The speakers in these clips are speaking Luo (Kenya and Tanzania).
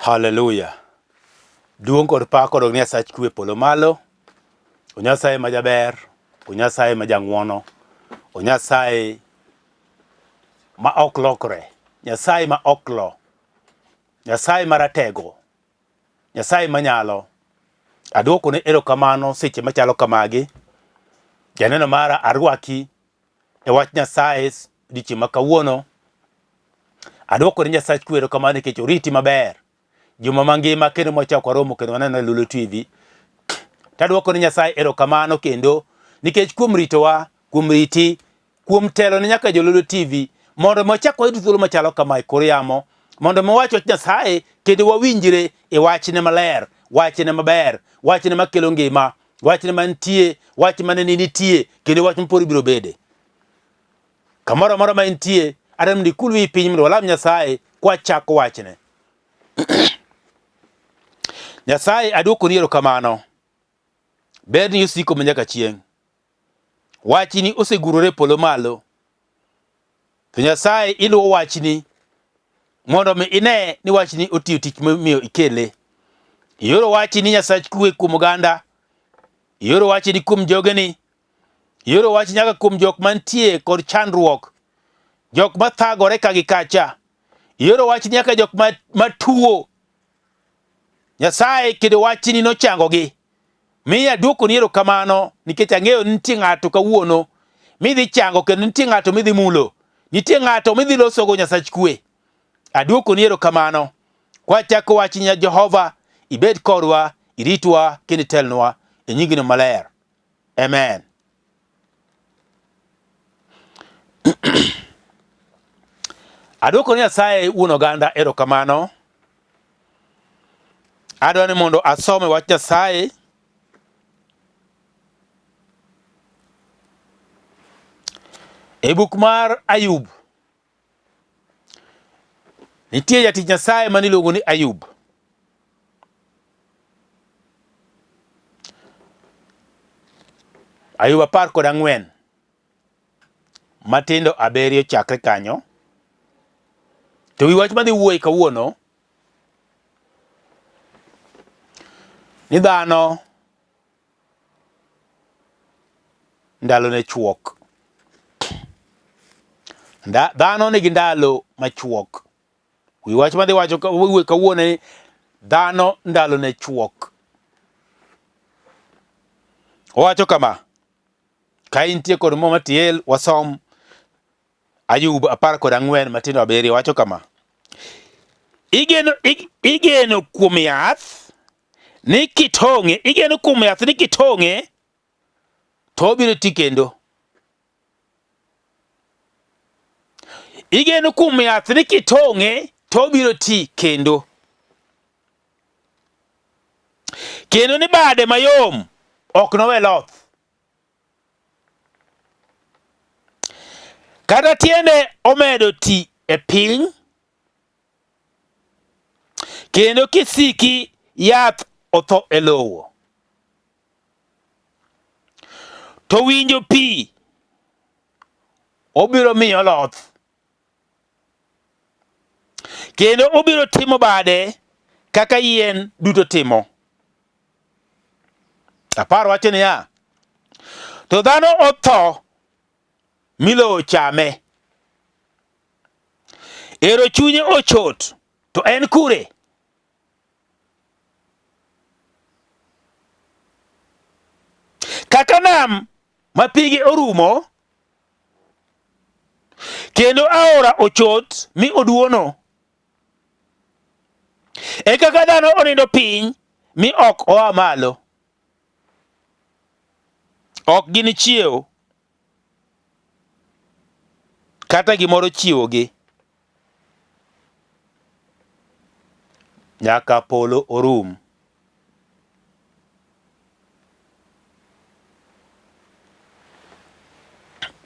Haleluya. Duong' kod pak odog ne Nyasach kwe polo malo. O Nyasaye ma jaber, o Nyasaye ma jang'wono, o Nyasaye ma ok lokre, Nyasaye ma ok lo, Nyasaye ma ratego, Nyasaye manyalo. Aduoko ne erokamano seche machalo kamagi. Janeno mara arwaki e wach Nyasaye odiechieng' ma kawuono. Aduoko ne Nyasach kwe erokamano nikech oriti maber juma mangima kendo mwachako waromo kendo waneno e Lulu TV. Taduoko ne Nyasaye erokamano kendo nikech kuom ritowa, kuom riti, kuom telo ne nyaka Jolulu TV mondo wachak wayud thuolo machalo kama e kor yamo mondo wawach wach Nyasaye kendo wawinjre e wachne maler, wachne maber, wachne makelo ngima, wachne mantie, wach mane ni nitie kendo wach mapod biro bede. Kamoro amora ma intie, adwaro mondo ikul wiyi piny mondo walam Nyasaye kwachako wachne. Nyasaye aduokoni erokamano. Berni osiko manyaka chieng'. Wachni osegurore e polo malo. To Nyasaye iluwo wachni mondo mi ine ni wachni otiyo tich momiyo ikele. Ioro wachni Nyasach kwe kuom oganda. Ioro wachni kuom jogeni. Ioro wach nyaka kuom jok mantie kod chandruok. Jok mathagore ka gi kacha. Ioro wach nyaka jok matuo. Nyasaye kendo wachni nochangogi. Miya aduokoni erokamano nikech ang'eyo ni nitie ng'ato kawuono midhi chango kendo nitie ng'ato midhi mulo. Nitie ng'ato midhi losogo Nyasach kwe. Aduokoni erokamano. Kwachako wach nya Jehova, ibed kodwa, iritwa kendo itelnwa e nyingino maler. Amen. Aduoko ni Nyasaye wuon oganda erokamano. Adwa ni mondo asome wach Nyasaye e buk mar Ayub. Nitie jatich Nyasaye mane iluongo ni Ayub. Ayub 14 matindo abiriyo chakre kanyo. To wi wach madhi wuoye kawuono ni dhano ndalone chuok. Dhano nigi ndalo machuok. Wi wach madhi wacho kawuono ni dhano ndalone chuok. Owacho kama, ka intie kod Muma tiel wasom Ayub 14 matindo abiriyo wacho kama, igeno kuom yath ni kitong'e, igeno kuom yath ni kitong'e to obiro ti kendo. Igeno kuom yath ni kitong'e to obiro ti kendo. Kendo ni bade mayom ok nowe loth. Kata tiende omedo ti e piny, kendo kisiki yath otho e lowo. To winjo pi obiro miyo loth, kendo obiro timo bade kaka yien duto timo. Apar wacho niya, to dhano otho mi lowo chame. Ero chunye ochot, to en kure? Kaka nam ma pige orumo, kendo aora ochot mi oduono, e kaka dhano onindo piny mi ok oa malo. Ok ginichiew kata gimoro chiwogi nyaka polo orum.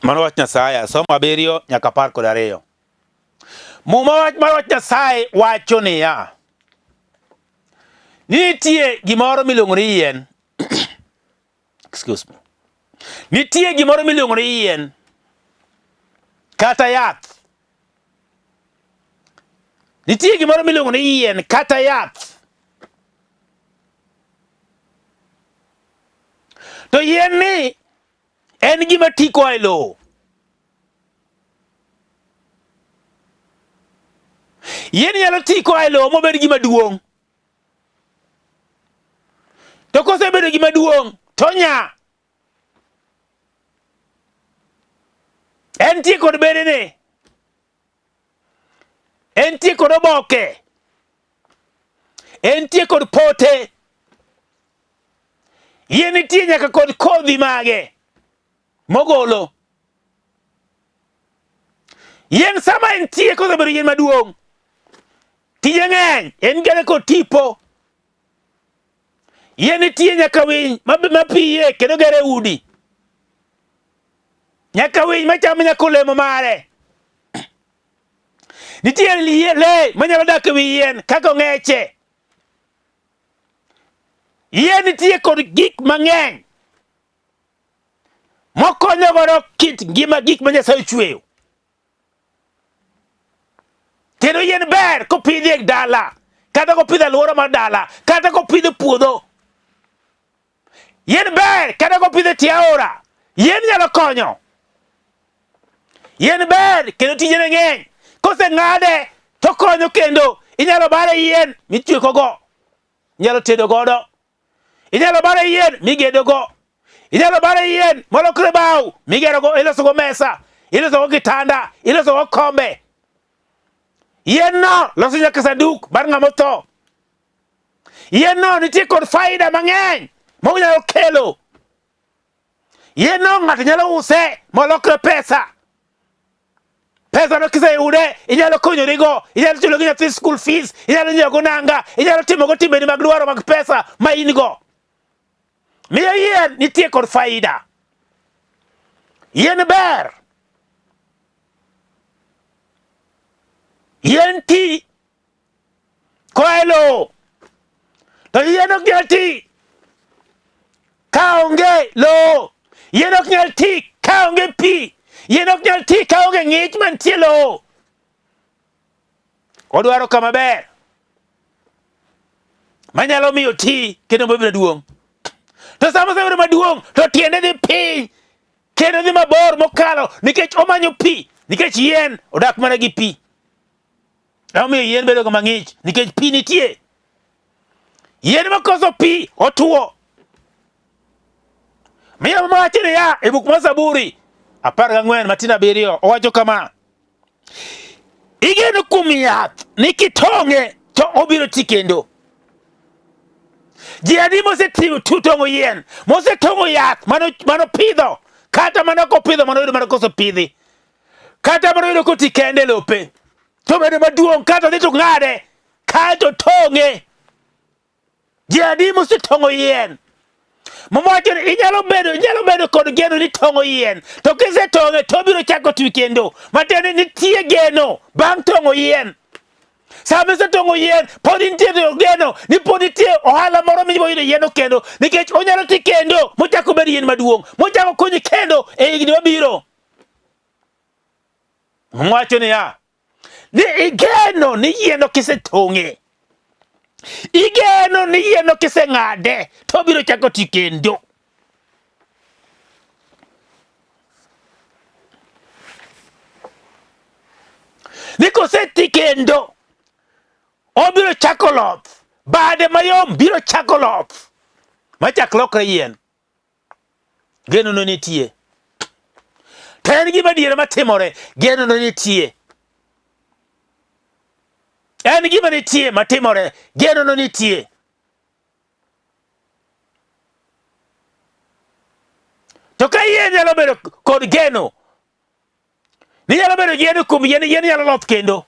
Mano wach Nyasaye, asomo abiriyo nyaka 12. Muma wach mar wach Nyasaye wacho niya, nitie gimoro miluongo ni yien. Excuse me. Nitie gimoro miluongo ni yien kata yath. Nitie gimoro miluongo ni yien kata yath. To yien ni en gima ti koa e lowo. Yien nyalo ti koa e lowo mobed gima duong'. To kosebedo gima duong' to nya. Entie kod bedene. Entie kod oboke. Entie kod pote. Yien nitie nyaka kod kodhi mage mogolo. Yien sama entie kosebedo yien maduong', tije ng'eny, en gere kod tipo. Yien nitie nyaka winy mapiye kendo gere udi. Nyaka winy machamo nyaka olemo mare. Nitie le manyalo dak e wi yien kaka ong'eche. Yien nitie kod gik mang'eny mokonyo godo kit ngima gik ma Nyasaye ochweyo. Kendo yien ber kopidhi e dala, kata kopidho alwora mar dala, kata kopidho e puodho. Yien ber kata kopidho e tie aora, yien nyalo konyo. Yien ber kendo tijene ng'eny. Koseng'ade to konyo kendo inyalo bare yien mitwekogo, inyalo tedo godo. Inyalo bare yien migedogo. Inyalo bare yien molokre bao migerogo, ilosogo mesa, ilosogo kitanda, ilosogo kombe. Yien no loso nyaka sanduk mar ng'ama otho. Yien no nitie kod faida mang'eny monyalo kelo. Yien no ng'ato nyalo use molokre pesa. Pesa no kiseyude inyalo konyorigo, inyalo chulo gi nyathi school fees, inyalo nyiewo go nanga, inyalo timo go timbeni mag dwaro mag pesa ma in go. Miyo yien nitie kod faida. Yien ber. Yien ti koa e lowo to yien ok nyal ti ka onge lowo yien ok nyal ti ka onge pi yien ok nyal ti ka onge ng'ich mantie lowo odwaro kama ber manyalo miyo ti kendo mobedo maduong' to sama osebedo maduong' to tiende dhi piny kendo dhi mabor mokalo nikech omanyo pi nikech yien odak mana gi pi Emomiyo yien bedo ga mang'ich nikech pi nitie. Yien makoso pi otuo. Miyo mawacho niya e buk mar Zaburi 14 matin 7 owacho kama: Igeno kuom yath ni kitong'e to obiro ti kendo. Ji adi mosetimo tong'o yien, mosetong'o yath manopidho, kata mane ok opidho manoyudo mana kosepidhi. Kata mano yudo koti kende e lope to bedo maduong' kato dhi to ng'ade kaeto tong'e. Ji adi mosetong'o yien? Muma wacho ni inyalo bedo kod geno ni tong'o yien to kisetong'e to obiro chako twi kendo. Matiende ni nitie geno bang' tong'o yien. Sama isetong'o yien pod nitie geno ni pod nitie ohala moro minyalo yudo yienno kendo nikech onyalo ti kendo mochak obed yien maduong' mochak okonyi kendo e higni mabiro. Mwacho niya, ni igeno ni yieno kisetong'e, igeno ni yieno kiseng'ade to obiro chako ti kendo. Ni koseti kendo, obiro chako loth, bade mayom biro chako loth, machak lokre yien. Geno no nitie. To en gima adiera matimore, geno no nitie. En gima nitie matimore, geno no nitie. To ka yie nyalo bedo kod geno, ni nyalo bedo geno kuom yien, yien nyalo loth kendo.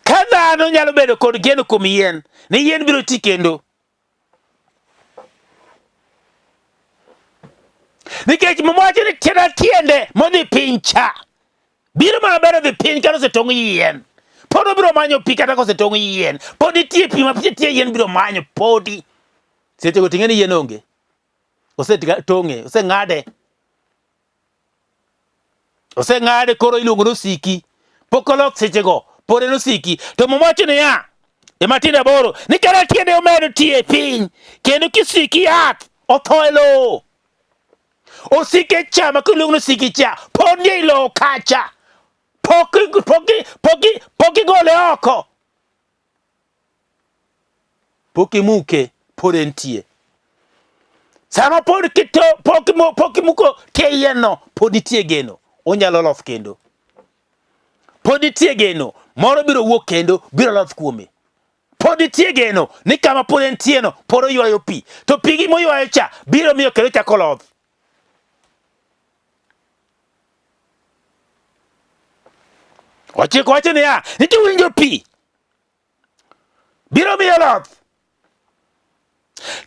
Ka dhano nyalo bedo kod geno kuom yien, ni yien biro ti kendo. Nikech Muma wacho ni tienda tiende modhi piny cha biro mana bedo dhi piny kata osetong' yien. Pod obiro manyo pi kata kosetong' yien. Pod nitie pi ma tie yien biro manyo podi. Sechego ting'e ni yien onge. Osetong'e, oseng'ade. Oseng'ade koro iluongo ni osiki. Pok oloth sechego, pod en osiki. To Muma wacho niya, e matindo aboro, ni kata tiende omedo tie e piny, kendo kisiki yath, otho e lowo. Osike cha ma kiluongo ni osiki cha, pod nie e lowo kacha. Pok pok pok pok igole oko. Pok imuke, pod entie. Sama pod kito, pok, pok imuko tie yien-no, pod nitie geno. Onyalo loth kendo. Pod nitie geno. Moro biro wuok kendo, biro loth kuome. Pod nitie geno ni kama pod entieno, pod oywayo pi. To pigi moywayo cha biro miyo kendo chako loth. Ochiko wacho niya, nitie winjo pi biro miyo loth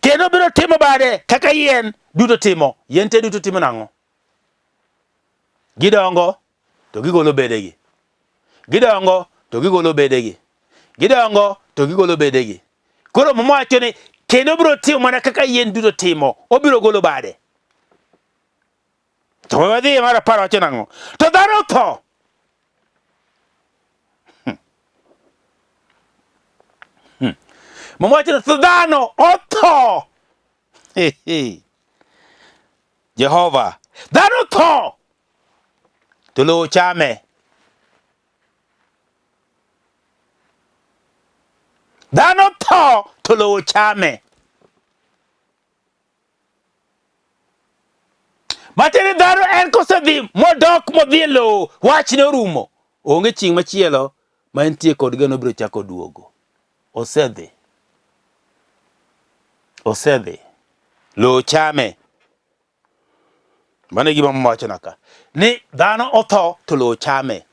kendo biro timo bade kaka yien duto timo. Yien te duto timo nang'o? Gidongo to gigolo bedegi, gidongo to gigolo bedegi, gidongo to gigolo bedegi. Koro Muma wacho ni kendo biro timo mana kaka yien duto timo, obiro golo bade. To wadhi mar apar wacho nang'o? To dhano tho. Muma wacho ni to dhano otho. Jehova, dhano tho. To lowo chame. Dhano tho to lowo chame. Matiende dhano en kosedhi modok modhi e lowo, wachne orumo. Onge chieng' machielo ma entie kod geno biro chako duogo. Osedhi. Osedhi. Lowo chame. Mano e gima Muma wachona ka. Ni dhano otho to lowo chame.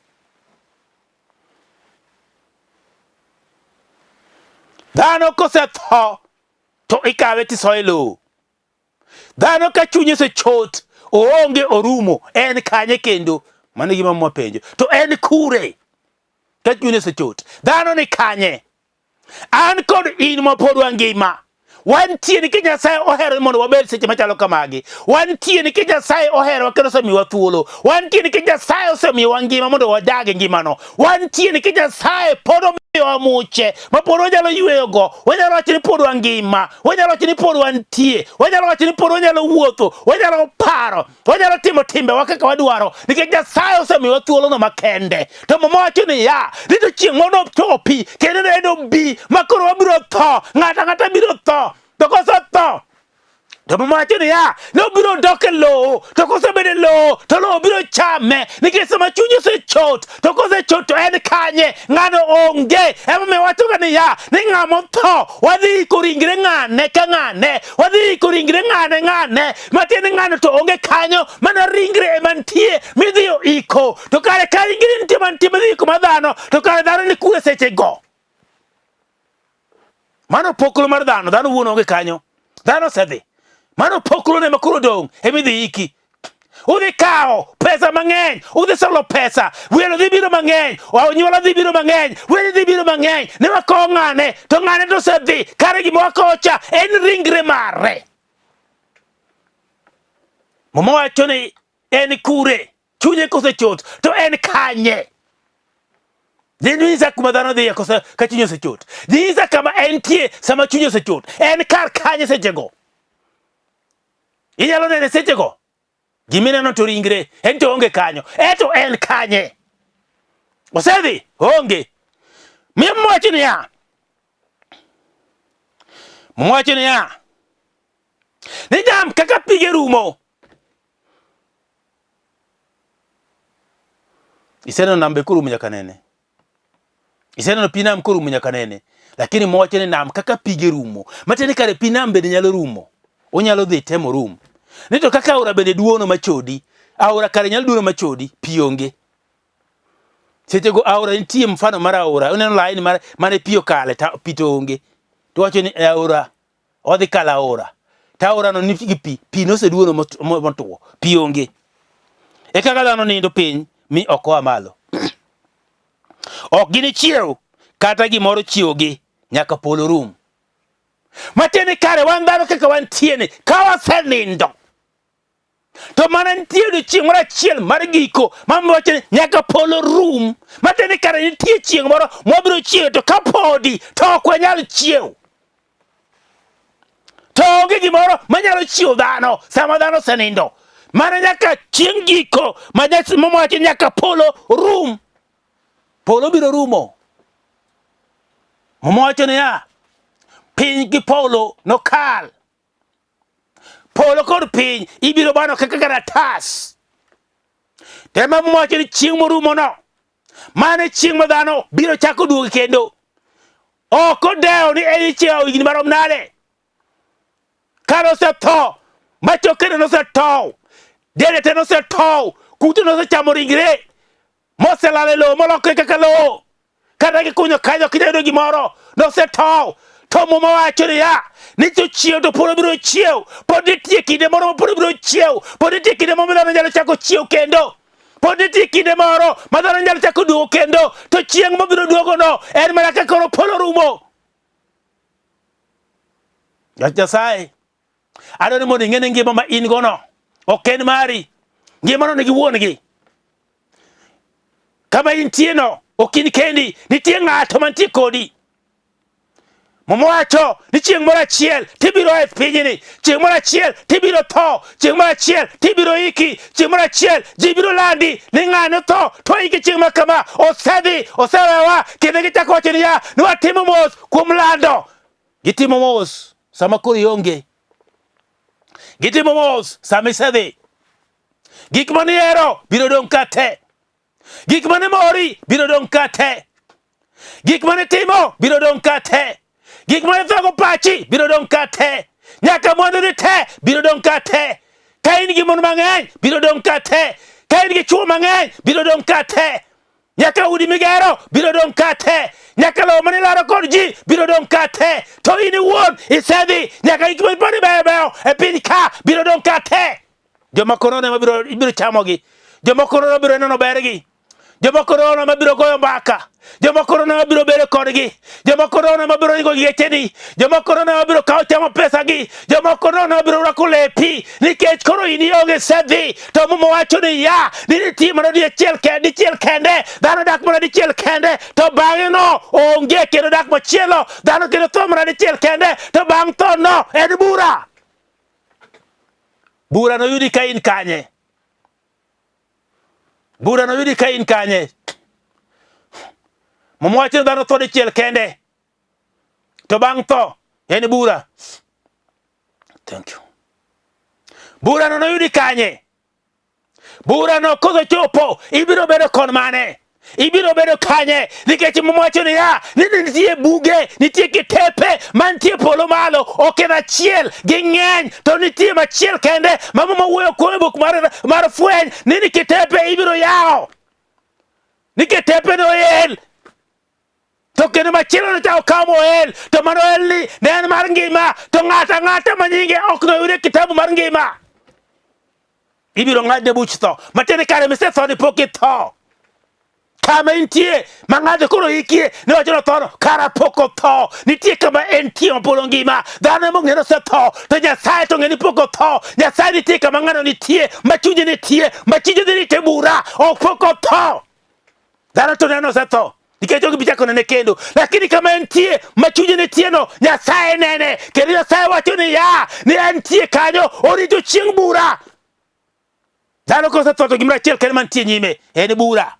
Dhano kosetho to ikawe tisoye e lowo. Dhano ka chunye osechot, oonge orumo, en kanye kendo? Mano e gima Muma penjo. To en kure? Ka chunye osechot, dhano ni kanye? An kod in ma pod wangima, wantie nikech Nyasaye ohero mondo wabed seche machalo kamagi. Wantie nikech Nyasaye oherowa kendo osemiyowa thuolo. Wantie nikech Nyasaye osemiyowa ngima mondo wadag e ngimano. Wantie nikech Nyasaye pod omiyowa muche ma pod wanyalo yweyogo. Wanyalo wacho ni pod wangima, wanyalo wacho ni pod wantie, wanyalo wacho ni pod wanyalo wuotho, wanyalo paro, wanyalo timo timbewa kaka wadwaro nikech Nyasaye osemiyowa thuolono makende. To Muma wacho niya, ni to chieng' moro nochopi kendo ne enobi ma koro wabiro tho, ng'ato ang'ata biro tho, to kosetho to Muma wacho niya, ne obiro dok e lowo, to kosebedo e lowo, to lowo biro chame, nikech sama chunye osechot, to kosechot to en kanye? Ng'ano onge. Emomiyo wachoga niya, ni ng'ama otho, wadhi iko ringre ng'ane ka ng'ane, wadhi iko ringre ng'ane ng'ane, matiende ni ng'ano to onge kanyo, mana ringre ema nitie midhiyo iko. To kare ka ringre nitie mantie midhi iko mar dhano, to kare dhano ni kure sechego? Mano poklo mar dhano, dhano wuon onge kanyo. Dhano osedhi. Mano poklo ne ma koro dong' emidhi iki. Udhi kawo pesa mang'eny, udhi solo pesa, welo dhi biro mang'eny, onyuola dhi biro mang'eny, wede dhi biro mang'eny, ne wakowo ng'ane, to ng'ane to osedhi, kare gima wakowo cha en ringre mare. Muma wacho ni en kure, chunye kosechot, to en kanye? Nyisa kuma dhano dhiye kose ka chunye osechot. Nyisa kama entie sama chunye osechot. En kar kanye sechego? Inyalo nene sechego? Gimineno to ringre, en to onge kanyo. Eto en kanye? Osedhi? Onge. Miyo mwacho niya. Mwacho niya. Ni jam kaka pige rumo. Iseneno nam be korumo nyaka nene. Iseneno pi nam korumo nyaka nene. Lakini mowacho ni nam kaka pige rumo. Matiende ni kare pi nam bende nyalo rumo. Onyalo dhi temo rum. Ni to kaka aora bende duono machodi. Aora kare nyalo duono machodi, pi onge. Sechego aora nitie mfano mar aora. Uneno laini mar mane pi okale ta pi to onge. To wacho ni e aora odhi kalo aora to aorano nigi pi, pi noseduono motwo, pi onge. E kaka dhano nindo piny mi ok oa malo. Ok ginichiew kata gimoro chiewogi nyaka polo rum. Matiende kare wan dhano kaka wantie ni, ka wasenindo to mana nitie odiochieng' moro achiel mar giko ma wacho ni nyaka polo rum. Matiende kare nitie chieng' moro mwabiro chiewo to kapodi to ok wanyal chiew. To onge gimoro manyalo chiewo dhano sama dhano osenindo. Mana nyaka chieng' giko ma wacho nyaka polo rum. Polo biro rumo. Muma wacho niya, piny gi polo nokal. Polo kod piny ibiro bano kaka karatas. To ema Muma wacho ni chieng' morumono, mano e chieng' ma dhano biro chako duogo kendo. Ok odewo ni en ichiewo higni marom nade. Ka nosetho, ma chokene nosetow, dende te nosetow, kute nosechamo ringre, moselal e lowo molokre kaka lowo kata gikunyo kanyo ok inyal yudo gimoro nosetow to muma wacho niya ni to chiew to pod obiro chiew pod nitie kinde moro ma pod obiro chiew pod nitie kinde moro ma dhano nyalo chako chiew kendo pod nitie kinde moro ma dhano nyalo chako duogo kendo to chieng' mobiro duogono en mana ka koro polo rumo Nyasaye Adwaro ni mondo ing'e ni ngima ma in gono ok en mari. Ngimano nigi wuon-gi. Kama intie no ok in kendi, nitie ng'ato mantie kodi. Muma wacho ni chieng' moro achiel tibiro a e pinyni, chieng' moro achiel tibiro tho, chieng' moro achiel tibiro iki, chieng' moro achiel ji biro landi ni ng'ane tho to iki chieng' ma kama osedhi, osewewa, kendo gichako wacho niya ni watimo mos kuom lando. Gitimo mos sama koro ionge. Gitimo mos sama isedhi. Gik mane ihero biro dong' ka te. Gik mane mori biro dong' ka te. Gik mane timo biro dong' ka te. Gik mane thago pachi biro dong' ka te. Nyaka mwanduni te biro dong' ka te. Ka in gi mon mang'eny biro dong' ka te. Ka in gi chwo mang'eny biro dong' ka te. Nyaka udi migero biro dong' ka te. Nyaka lowo mane ilaro kod ji biro dong' ka te. To in iwuon isedhi, nyaka gik mane beyo beyo e piny ka biro dong' ka te. Jomoko nono ema biro chamogi. Jomoko nono biro neno bergi. Jomoko nono ema biro goyo mbaka. Jomoko nono ema biro bedo kodgi. Jomoko nono ema biro ringo gi gecheni. Jomoko nono ema biro kawo chamo pesagi. Jomoko nono biro rwako lepi nikech koro in ionge sedhi. To Muma wacho ni ya ni nitie mana dichiel kende, dichiel kende. Dhano dak mana dichiel kende, to bang'e no onge kendo dak machielo. Dhano kendo tho mana dichiel kende, to bang' tho no en bura. Bura noyudi ka in kanye? Bura noyudi ka in kanye? Muma wacho ni dhano tho dichiel kende. To bang' tho en bura. Thank you. Burano noyudi kanye? Burano kosechopo ibiro bedo kon mane? Ibiro bedo kanye? Nikech Muma wacho niya, ni nitie buge, nitie kitepe mantie polo malo, ok en achiel, ging'eny, to nitie machiel kende ma Muma wuoyo kuome e buk mar Fweny ni ni kitepe ibiro yawo. Ni kitepe noel to kendo machielo nochako kawo moel to mano oelni ne en mar ngima to ng'ato ang'ata ma nyinge ok noyud e kitabu mar ngima ibiro ng'adne buch tho matiende kare misetho ni pok itho kama intie ma ng'ato koro ikie ne wacho nothono kara pok otho nitie kama entie ma pod ongima dhano ema ong'e ni osetho to nyasaye to ong'e ni pok otho nyasaye nitie kama ng'ano nitie ma chunye nitie ma chunye dhi rite bura ok pok otho Dhano to neno osetho nikech ok bi chako nene kendo, lakini kama entie ma chunye nitie no, Nyasaye nene kendo Nyasaye wacho ni ya ni entie kanyo orito chieng' bura. Dhano kosetho to gimoro achiel kende mantie nyime en bura.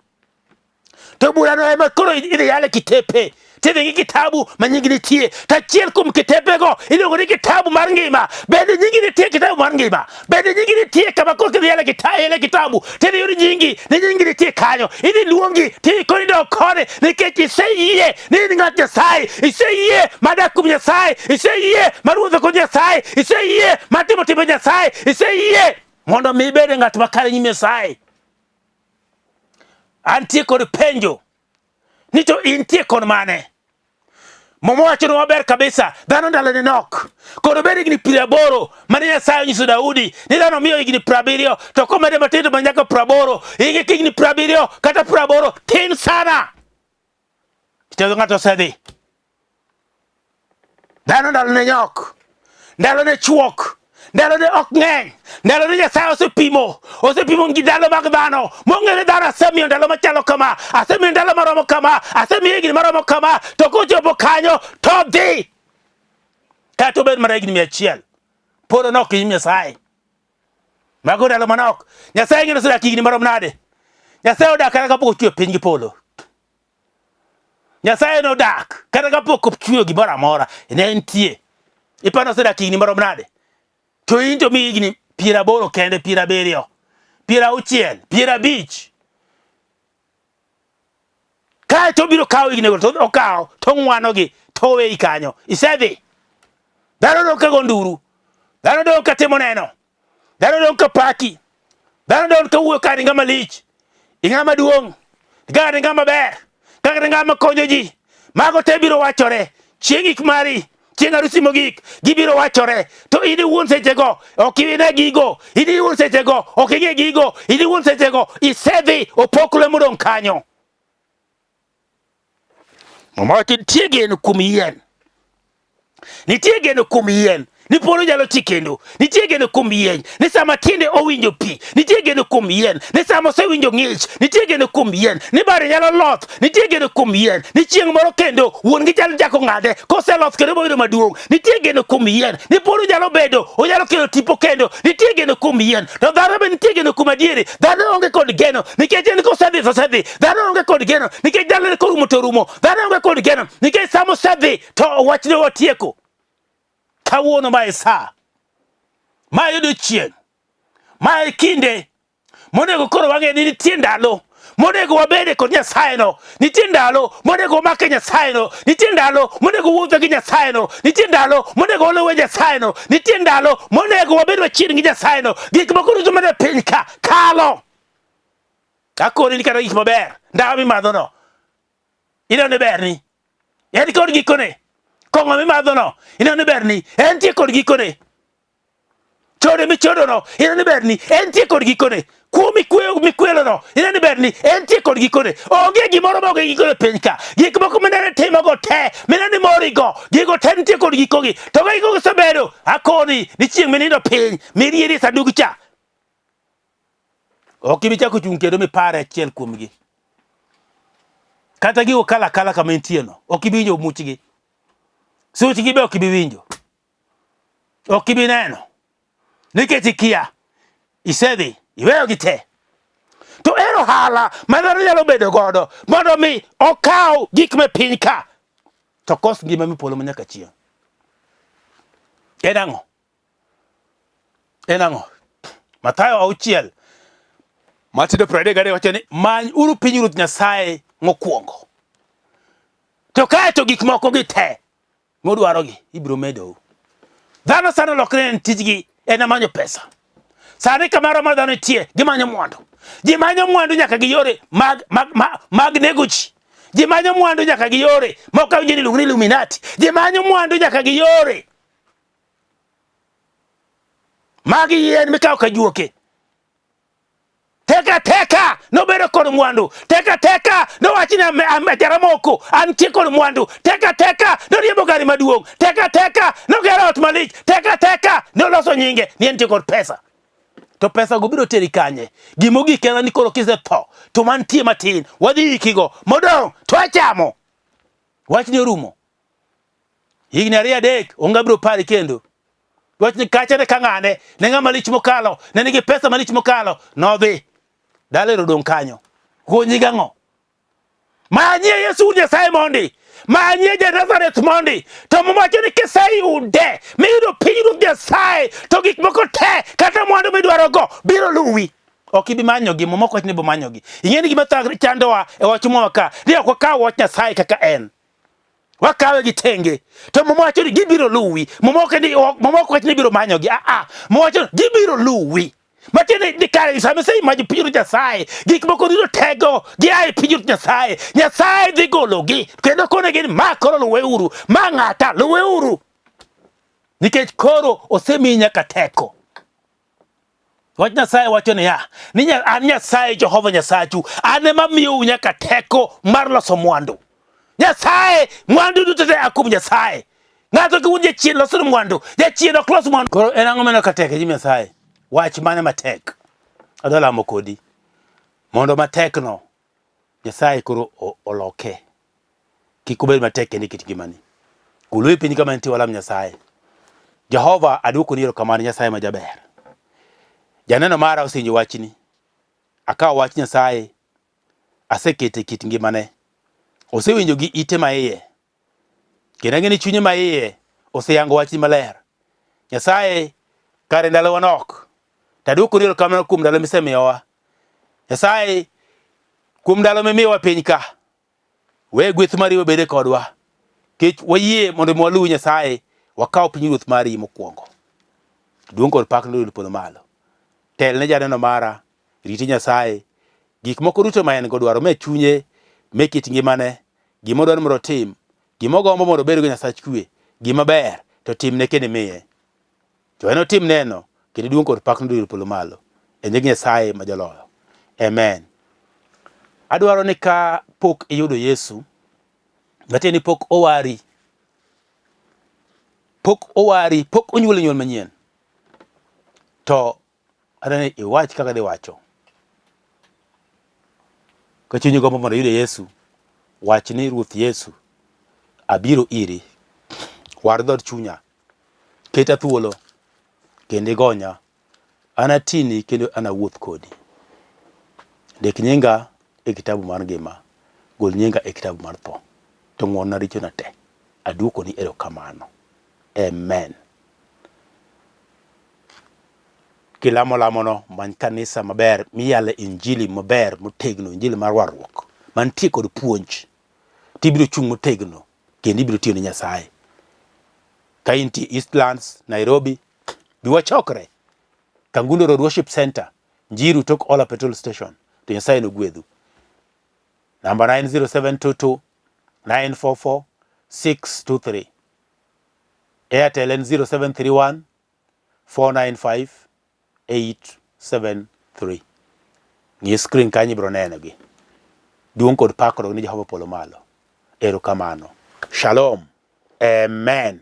To burano ema koro idhi yale kitepe tidhi gi kitabu ma nyingi nitie to achiel kuom kitepego iluongo ni kitabu mar ngima bende nyingi nitie kitabu mar ngima bende nyingi nitie kama koro kidhi yale kita, kitabu tidhi yud nyingi ni nyingi nitie kanyo idhi luongi tikoni dok koni nikech iseyie ni in ng'at Nyasaye iseyie madak kuom Nyasaye iseyie mar wuotho kod Nyasaye iseyie mar timo timbe Nyasaye iseyie mondo mi ibed ng'at makare nyim Nyasaye antie kod penjo ni to intie kon mane? Muma wachonwa maber kabisa, dhano ndalone nok. Koro obed higni 80 mane Nyasaye onyiso Daudi ni dhano miyo higni 70 to komede matin to mana nyaka 80. Hige higni 70 kata 80 tin sana. Kitedo ng'ato osedhi. Dhano ndalone nyok, ndalone chuok, ndalone ok ng'eny, ndalone Nyasaye osepimo, osepimo gi ndalo mag dhano, mong'ere dhano asemiyo ndalo machalo kama, asemiyo ndalo maromo kama, asemiyo higni maromo kama, to kochopo kanyo to dhi. Kata obed mana higni 100, pod onok e nyim Nyasaye. Mago ndalo manok. Nyasaye ng'e osedak higni marom nade? Nyasaye odak kata kapok ochweyo piny gi polo. Nyasaye nodak kata kapok ochweyo gimoro amora, ne entie. Iparo osedak higni marom nade? To in to mi higni 80 kende, 70, 60, 50. Kae to obiro kawo hignigo to okawo to ong'wanogi to oweyi kanyo. Isedhi. Dhano dong' ka go nduru. Dhano dong' ka timo neno. Dhano dong' ka paki. Dhano dong' ka wuoyo ka ringa malich. Ing'ama duong'. Kaka ringa maber. Kaka ringa makonyo ji. Mago te biro wachore. Chieng' ik mari. Chieng' arusi mogik. Gibiro wachore. To in iwuon sechego ok ine gigo. In iwuon sechego ok ing'e gigo. In iwuon sechego isedhi opoklo modong' kanyo. Muma wacho nitie geno kuom yien. Nitie geno kuom yien ni polo nyalo ti kendo. Nitie geno kuom yien ni sama tiende owinjo pi. Nitie geno kuom yien ni sama osewinjo ng'ich. Nitie geno kuom yien ni bare nyalo loth. Nitie geno kuom yien ni chieng' moro kendo wuon gi chal chako ng'ade koseloth kendo bobedo maduong'. Nitie geno kuom yien ni polo nyalo bedo, onyalo kelo tipo kendo. Nitie geno kuom yien. To dhano be nitie geno kuom adieri. Dhano onge kod geno nikech en kosedhi to osedhi. Dhano onge kod geno nikech ndalone korumo to orumo. Dhano onge kod geno nikech sama osedhi to wachne watieko. Kawuono ma e sa, ma e odiechieng', ma e kinde monego koro wang'e ni nitie ndalo monego wabede kod Nyasaye no, nitie ndalo monego wamake Nyasaye no, nitie ndalo monego wuothe gi Nyasaye no, nitie ndalo monego waluwe Nyasaye no, nitie ndalo monego wabed machiegni gi Nyasaye no. Gik moko duto manie piny ka kalo. Akoni ni kata gik maber, ndawa mimadho no, ineno ni berni, en kod gikone. Kong'o mimadho no, ineno ni berni, entie kod gikone. Chode michodo no, ineno ni berni, entie kod gikone. Kuo mikweyo mikwelo no, ineno ni berni, entie kod gikone. Onge gimoro ma onge gikone e piny ka. Gik moko mineno timogo te, mineno ni morigo, gigo te nitie kod gikogi. To ka gikogi osebedo, akoni ni chieng' minindo piny, mirieri e sandug cha, Ok ibi chako chung' kendo mipare achiel kuomgi. Kata gigo kala kala kama entieno, ok ibi winjo muchgi. Suchgi be ok ibi winjo. Ok ibi neno. Nikech ikia, isedhi, iweyogi te. To en ohala ma dhano nyalo bedo godo mondo mi okaw gik me piny ka to kos ngima me polo ma nyaka chieng'. En ang'o? En ang'o? Mathayo 6 matindo 33 wacho ni many uru piny Ruoth Nyasaye mokwongo. To kae to gik moko gi te mudwarogi ibiro medou. Dhano sani olokre en tijgi en manyo pesa. Sani kamoro ma dhano nitie gimanyo mwandu. Ji manyo mwandu nyaka gi yore mag, mag, mag, mag nego ji. Ji manyo mwandu nyaka gi yore mok awinjo ni iluongo ni Illuminati. Ji manyo mwandu nyaka gi yore Magi yien mikawo ka juoke. Teka teka nobedo kod mwandu. Teka teka nowacho ni ajaramoko antie kod mwandu. Teka teka noriembo gari maduong'. Teka teka nogero ot malich. Teka teka noloso nyinge ni entie kod pesa. To pesa go biro teri kanye? Gimogik en ni koro kisetho to mantie matin wadhi ikigo modong' to achamo. Wachni orumo. Higni 2 3 onge biro pari kendo. Wach ni kacha ne kang'ane, ne ng'ama lich mokalo, ne nigi pesa malich mokalo, nodhi. Dala odong' kanyo. Gonyi gang'o? Manyie Yesu wuod Nyasaye mondi. Manyie ja Nazareth mondi. To Muma wacho ni kiseyude, miyudo piny Ruoth Nyasaye, to gik moko te, kata mwandu midwarogo, biro luwi. Ok ibi manyogi, Muma ok wach ni ibo manyogi. Ing'e ni gima chandowa e wach Muma ka, ni ok wakaw wach Nyasaye kaka en. Wakawe gi tenge. To Muma wacho ni gibiro luwi. Muma ok ni Muma ok wach ni ibiro manyogi. Ah ah. Muma wacho ni gibiro luwi. Matiende ni kare sama isemanyo pinyruoth Nyasaye, gik moko duto tego gia e pinyruoth Nyasaye. Nyasaye dhi gologi kendo konegi ni ma koro luweuru, ma ng'ata luweuru. Nikech koro osemiyi nyaka teko. Wach Nyasaye wacho niya, ni an Nyasaye Jehova Nyasachu, an ema miyou nyaka teko mar loso mwandu. Nyasaye, mwandu duto te a kuom Nyasaye. Ng'ato kiwuon jachien loso mwandu, jachien ok los mwandu. Koro en ang'o mano katek e Nyasaye? Wach mane matek? Adwa lamo kodi mondo matekno Nyasaye koro oloke. Kik obed matek kendo e kit ngimani. Gulu piny kama nitie walam Nyasaye. Jehova aduokoni erokamano Nyasaye ma jaber. Janeno mara osewinjo wachni. Akawo wach Nyasaye asekete e kit ngimane. Osewinjo gi ite ma iye. Kendo ang'e ni chunye ma iye oseyango wachni maler. Nyasaye kare ndalowa nok. To aduokoni erokamano kuom ndalo misemiyowa. Nyasaye kuom ndalo mimiyowa piny ka, we gweth mari obede kodwa. Kech wayie mondo mi waluw Nyasaye, wakaw pinyruoth mari mokwongo. Duong' kod pak noyud polo malo. Tel ne janeno mara, riti Nyasaye. Gik moko duto ma en go dwaro me chunye, me kit ngimane, gima odwaro mondo otim, gima ogombo mondo obedgo Nyasach kwe, gima ber, to timne kendo imiye. To en otim neno kendo duong' kod pak noyud polo malo. E nying Nyasaye ma joloyo. Amen. Adwaro ni ka pok iyudo Yesu, matiende ni pok owari, pok owari, pok onyuoli nyuol manyien, to adwaro ni iwach kaka adhi wacho. Ka chunyi gombo mondo iyud Yesu, wach ni Ruoth Yesu, abiro iri, war dhood chunya, keta thuolo, kendo igonya. Anatini kendo anawuoth kodi. Ndik nyinga e kitabu mar ngima, gol nyinga e kitabu mar tho. To ng'wonna richona te. Aduokoni erokamano. Amen. Kilamo lamono, many kanisa maber miyale injili maber motegno, injili mar warruok mantie kod puonj. Tibiro chung' motegno kendo ibiro tiyo ne Nyasaye. Ka intie Eastlands, Nairobi, bi wachokre Kangundo Road Worship Center, Njiru tok Ola Petrol Station, to Nyasaye nogwedhu. Namba na en 0722 944 623. Airtel en 0731 495 873. Ng'i screen kanyo ibiro nenogi. Duong' kod pak odog ne Jehova polo malo. Erokamano. Shalom. Amen.